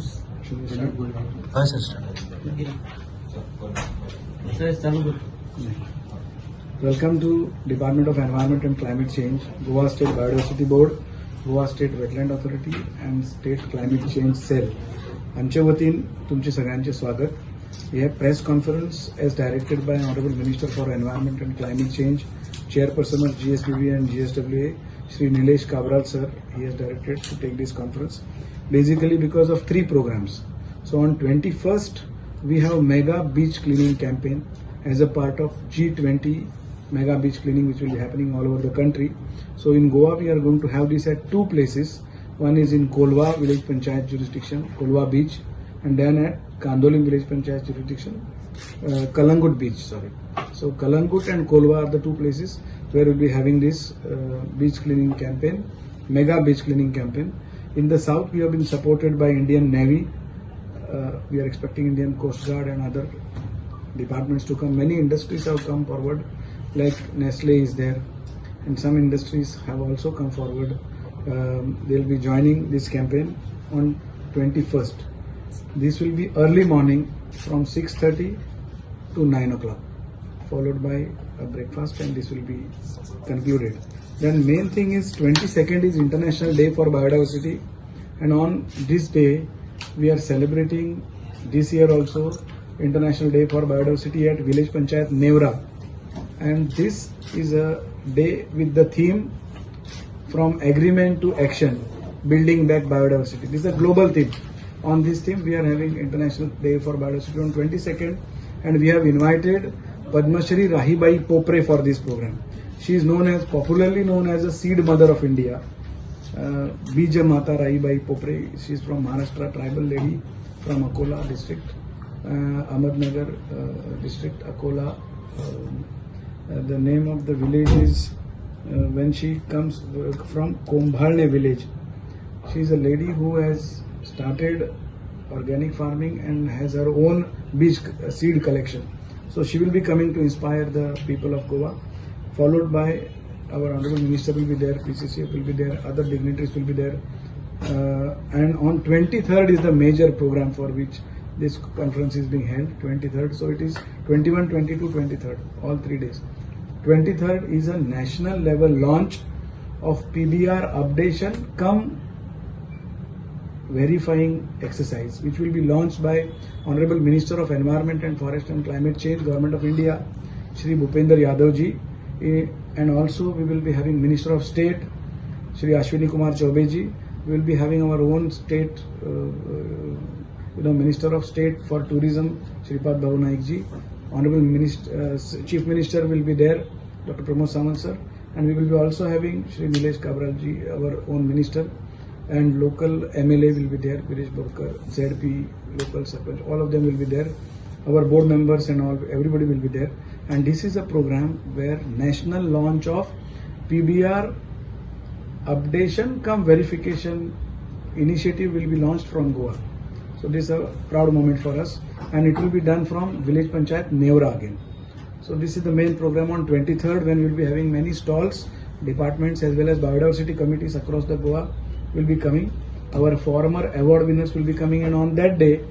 हय sir, start. Sir, चालू कर. Welcome to Department of Environment and Climate Change, Goa State Biodiversity Board, Goa State Wetland Authority and State Climate Change Cell. आमचे वतीन तुमचे सगळ्यांचे स्वागत. हे press conference as directed by Honourable Minister for Environment and Climate Change, Chairperson of GSBB and GSWA, Shri Nilesh Cabral sir. He has directed to take this conference basically because of three programs. So on 21st, we have mega beach cleaning campaign as a part of G20 mega beach cleaning, which will be happening all over the country. So in Goa, we are going to have this at two places. One is in Kolwa village panchayat jurisdiction, Kolwa beach, and then at Candolim village panchayat jurisdiction, Calangute beach, sorry. So Calangute and Kolwa are the two places where we'll be having this beach cleaning campaign, mega beach cleaning campaign. In the south, we have been supported by Indian Navy. We are expecting Indian Coast Guard and other departments to come. Many industries have come forward, like Nestle is there, and some industries have also come forward. They'll be joining this campaign on 21st. This will be early morning from 6:30 to 9 o'clock, followed by a breakfast, and this will be concluded. Then main thing is 22nd is International Day for Biodiversity, and on this day we are celebrating this year also International Day for Biodiversity at Village Panchayat Nevra, and this is a day with the theme "From Agreement to Action, Building Back Biodiversity." This is a global theme. On this theme, we are having International Day for Biodiversity on 22nd, and we have invited Padma Shri Rahibai Popere for this program. She is known as popularly known as a seed mother of India. Bija Mata Rahibai Popere. She is from Maharashtra, tribal lady from Akola district, Ahmednagar district, Akola. The name of the village is when she comes from Kombhalne village. She is a lady who has started organic farming and has her own beach seed collection. So she will be coming to inspire the people of Goa, followed by our Honorable Minister will be there, PCCF will be there, other dignitaries will be there. And on 23rd is the major program for which this conference is being held, 23rd. So it is 21, 22, 23rd, all 3 days. 23rd is a national level launch of PBR updation cum verifying exercise, which will be launched by Honorable Minister of Environment and Forest and Climate Change, Government of India, Shri Bhupender Yadav ji. And also we will be having Minister of State, Shri Ashwini Kumar Chaubey ji. We will be having our own state, Minister of State for Tourism, Shripad Bhau Naik ji. Honorable Minister, Chief Minister will be there, Dr. Pramod Sawant sir, and we will be also having Shri Nilesh Cabral ji, our own minister, and local MLA will be there, Viresh Borkar, ZP, local sarpanch, all of them will be there. Our board members and all, everybody will be there. And this is a program where national launch of PBR updation cum verification initiative will be launched from Goa. So this is a proud moment for us, and it will be done from village panchayat Nevra again. So this is the main program on 23rd, when we will be having many stalls, departments as well as biodiversity committees across the Goa will be coming. Our former award winners will be coming, and on that day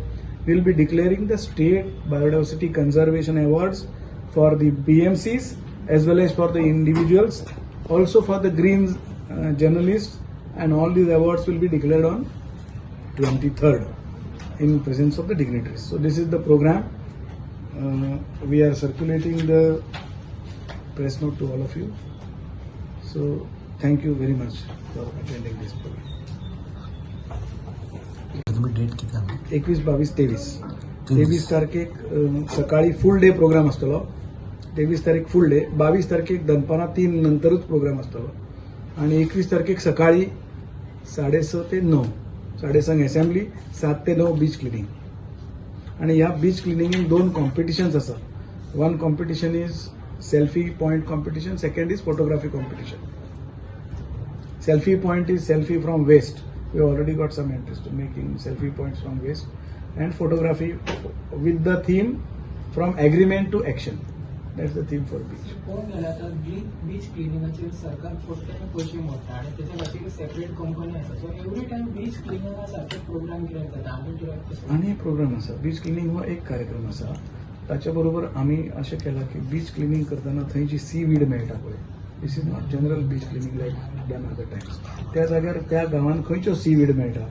we will be declaring the state biodiversity conservation awards for the BMCs as well as for the individuals, also for the green journalists, and all these awards will be declared on 23rd in presence of the dignitaries. So this is the program. We are circulating the press note to all of you. So thank you very much for attending this program. तुम्ही date किती सांगता? 21, 22, 23. 23 तारखेक सकाळी full day programme आसतलो. 23 तारीख full day. 22 तारखेक दनपारां 3 नंतरूच programme आसतलो आणि 21 तारखेक सकाळी 6:30 ते 9, 6:30 असेंब्ली, 7 ते 9 बीच क्लिनींग. आणि ह्या बीच क्लिनिंगेक दोन कॉम्पिटिशन्स आसा. One competition is selfie point competition, second is photography competition. Selfie point is selfie from waste. We already got some interest in making selfie points from waste, and photography with the theme "From Agreement to Action". That's the theme for beach. पळोवंक गेल्यार आतां beach क्लिनिंगाचेर सरकार कोट्यांनी पयशे मोडटा आनी तेच्या खातीर सेपरेट कंपनी आसा. सो एवरी टायम बीच क्लिनिंगा सारके प्रोग्राम कित्याक जाता आनी कित्याक तशें? आनी प्रोग्राम आसा. बीच क्लिनींग हो एक कार्यक्रम आसा. ताच्या बरोबर आमी अशें केलां की बीच क्लिनींग करतना थंय जी सी वीड मेळटा पळय, this is not general beach cleaning like done other times. त्या जाग्यार, त्या गांवांत खंयच्यो सी वीड मेळटा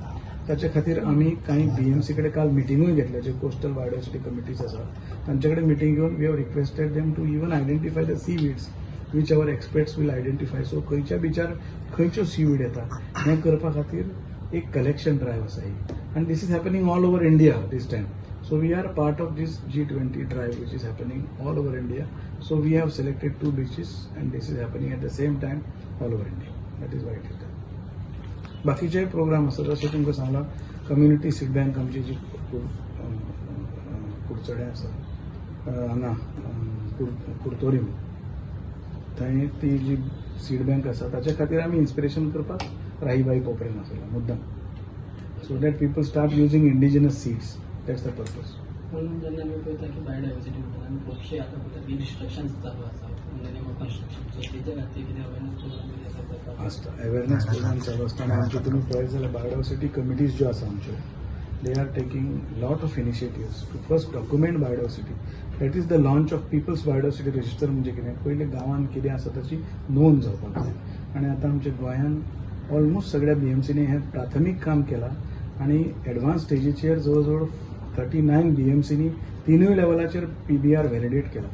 ताच्या खातीर आमी कांय बीएमसी कडेन काल मिटिंगूय घेतल्या. जे कोस्टल बायोडायवर्सिटी कमिटीज आसा तांचे कडेन मिटींग घेवन we have requested them to even identify the sea weeds, which our experts will identify. So खंयच्या बिचार खंयच्यो सी वीड येता हें करपा खातीर एक कलेक्शन ड्रायव्ह आसा ही, and this is happening all over India this time. So we are part of this G20 drive, which is happening all over India. So we have selected two beaches and this is happening at the same time all over India. That is why it is done. बाकीचे programme आसात, जशें तुमकां सांगलां, community seed bank आमची जी कुडचडें आसा, हांगा कुर्तोरीम, थंय ती जी सीड बँक आसा ताच्या खातीर आमी इन्स्पिरेशन करपाक राहीबाई पोपरे नाचयला मुद्दम, so that people start using indigenous seeds. That's the purpose. पूण जेन्ना आमी पळयता की बायोडायवर्सिटी म्हणटा, आमी खुबशे आतां पळयता की डिस्ट्रक्शन चालू आसा in the name of construction. So तेच्या खातीर कितें अवेरनेस प्रोग्राम कितें आसा करपाक? आसता, अवेरनेस प्रोग्राम चालू आसता. आनी आमच्यो तुमी पळयत जाल्यार बायोडायवर्सिटी कमिटीज ज्यो आसा आमच्यो, they are taking lot of initiatives to first document biodiversity. That is the launch of People's Biodiversity Register. म्हणजे कितें, पयलीं गांवांत कितें आसा ताची नोंद जावपाक जाय. आनी आतां आमच्या गोंयांत ऑलमोस्ट सगळ्या बीएमसीनी हें प्राथमीक काम केलां आनी एडवान्स स्टेजीचेर जवळ जवळ 39 बीएमसीनी तिनूय लेवलाचेर पीबीआर व्हॅलिडेट केला.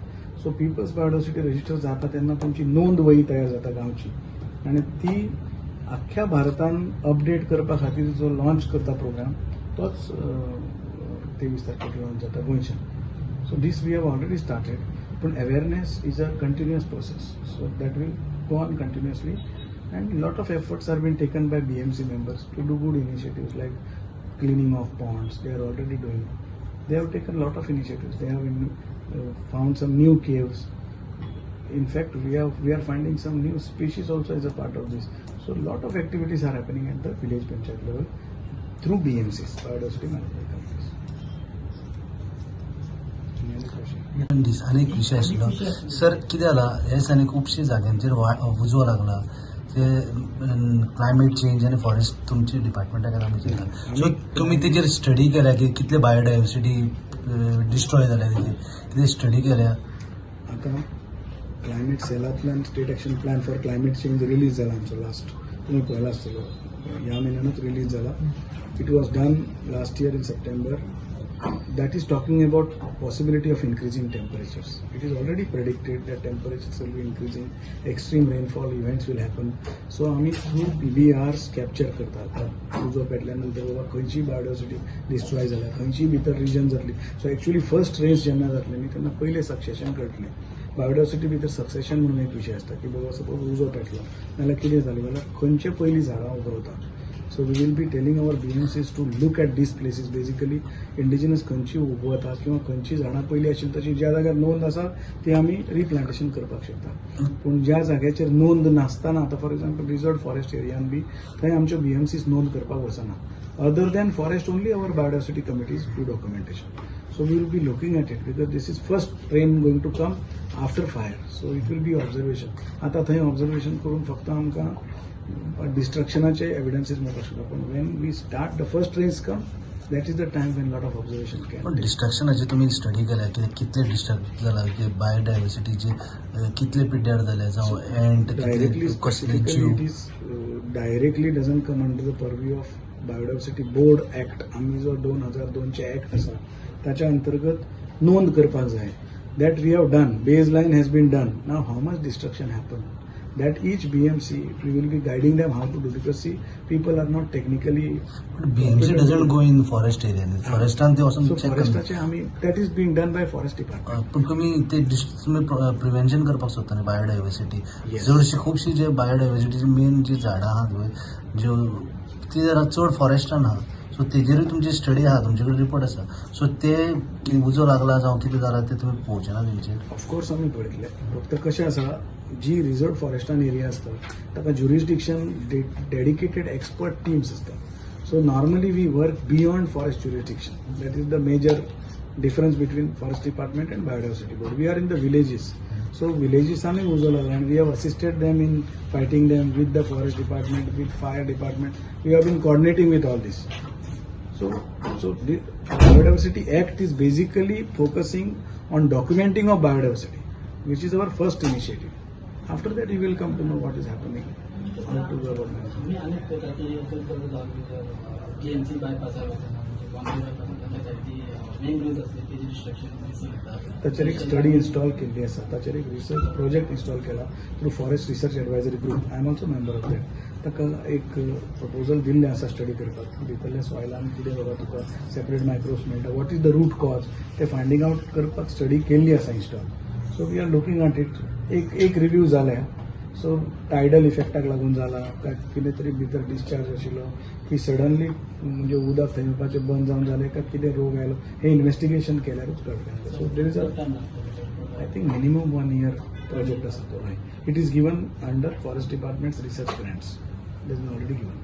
सो पीपल्स बायोडायवर्सिटी रजिस्टर जाता तेन्ना तुमची नोंद वही तयार जाता गांवची आनी ती अख्ख्या भारतान अपडेट करपा खातीर जो लॉन्च करता प्रोग्राम, तोच 23 तारखेक लॉन्च जाता गोंयच्यान. So this we have already started, पूण awareness is a continuous process, so that will go on continuously, and lot of efforts are been taken by BMC members to do good initiatives like cleaning of ponds. They are already doing. They have taken lot of initiatives. They have found some new caves. In fact, we are finding some new species also as a part of this. So lot of activities are happening at the village panchayat level through BMCs, biodiversity management committees. Any other question? दीस आनी एक विशय आशिल्लो sir, कितें जाला, हे दिसांनी खुबशे जाग्यांचेर उजो लागला. ते क्लायमेट चेंज आनी फॉरेस्ट तुमच्या डिपार्टमेंटा कडेन आमी चलता. सो तुमी तेजेर स्टडी केल्या की कितले बायोडायवर्सिटी डिस्ट्रॉय जाल्या, तेजी कितें स्टडी केल्या? आतां climate सेलांतल्यान State Action Plan for Climate Change release जाला आमचो लास्ट, तुमी पळयला आसतलो, ह्या म्हयन्यानूच रिलीज जाला. It was done last year in September. That is talking about possibility of increasing temperatures. It is already predicted that temperatures will be increasing, extreme rainfall events will happen. So आम्ही through पीबीआर्स capture करता. आतां उजो पेटल्या नंतर बाबा खंयची biodiversity destroy जाल्या, खंयची भितर रिजन जातली. सो एक्चुअली फर्स्ट रेन्स जेन्ना जातले न्ही तेन्ना पयलें सक्सेशन कळटलें. बायोडायवर्सिटी भितर सक्सेशन म्हणून एक विशय आसता की बाबा सपोज उजो पेटलो नाल्यार कितें जालें जाल्यार खंयचे पयलीं झाडां उगवता. So we will be telling our BMCs to look at these places, basically indigenous खंयची उगवता किंवा खंयची झाडां पयलीं आशिल्ली तशी ज्या जाग्यार नोंद आसा ती आमी रिप्लांटेशन करपाक शकता. पूण ज्या जाग्याचेर नोंद नासतना, आतां फॉर एक्झाम्पल रिजर्व फॉरेस्ट एरियान बी थंय आमच्यो बीएमसीस नोंद करपाक वचना. Other than forest, only our biodiversity committees do documentation. So we will be looking at it because this is first rain going to come after fire. So it will be observation. आतां थंय observation करून फक्त आमकां डिस्ट्रक्शनाचे एविडन्सीस मेळपाक शकता, पण when we start, the first rains come, that is the time when lot of observation can. पण डिस्ट्रक्शनाची तुमी स्टडी केल्या की कितले डिस्ट्रक्ट जाला, की बायोडायवर्सिटीचे कितले पिड्ड्यार जाले, जावं एंट डायरेक्टली कसले specifically it is directly doesn't come under the purview of Biodiversity Board Act. आमी जो 2002चे ऍक्ट आसा ताच्या अंतर्गत नोंद करपाक जाय. That we have done, base line has been done. Now how much destruction happen, that each BMC, we will be guiding them how to do, because see, people are not technically BMC doesn't go in forest area. फॉरेस्टान ते वचून so check फॉरेस्टाचे आमी, that is being done by forest department. पूण तुमी ते तुमी prevention करपाक सोदता न्ही बायोडायवर्सिटी? Yes. चडशी खुबशी जे बायोडायवर्सिटीची मेन जी झाडां आहात पळय ज्यो, ती जरा चड फॉरेस्टान आहा. सो तेजेरूय तुमची स्टडी आहा, तुमचे कडेन रिपोर्ट आसा. सो ते उजो लागला जावं कितें जाला ते तुमी पळोवचे ना तेंचेर? ऑफकोर्स आमी पळयतले. फक्त कशें आसा, जी रिजर्व फॉरेस्टान एरिया आसता ताका ज्युरिस्डिक्शन डेडिकेटेड एक्सपर्ट टीम्स आसता. So normally we work beyond forest jurisdiction. That is the major difference between forest department and biodiversity board. We are in the villages. So विलेजीसांनी उजो लागला and we have assisted them in fighting them with the forest department, with fire department. We have been coordinating with all this. So the Biodiversity Act is basically focusing on documenting of biodiversity, which is our first initiative. After that, you will come to know what is happening, how to go about management. आमी आनीक पळयता की थंय GMC बायपासार वतना, म्हणजे बॉम्बे बायपासार वतना, जायती मॅनग्रोव्ज आसली, तेजी डिस्ट्रक्शन दिसून येता. ताचेर एक स्टडी इन्स्टॉल केल्ली आसा. ताचेर एक रिसर्च प्रोजेक्ट इन्स्टॉल केला through Forest Research Advisory Group. I am also member of that. ताका एक प्रपोजल दिल्लें आसा स्टडी करपाक, भितरल्या सॉयलान कितें बाबा तुका सेपरेट मायक्रोब्स मेळटा, what is the root cause, ते फायंडींग आउट करपाक स्टडी केल्ली आसा install. So we are looking at it. एक एक रिव्यू जालें. सो टायडल इफेक्टाक लागून जाला काय कितें तरी भितर डिस्चार्ज आशिल्लो की सडनली म्हणजे उदक थंय येवपाचें बंद जावन जालें काय कितें रोग आयलो, हें इन्वेस्टिगेशन केल्यारूच कळटलें. So there is a time लागता. I think minimum one year project आसा तो. It is given under forest department's research grants. It is already given.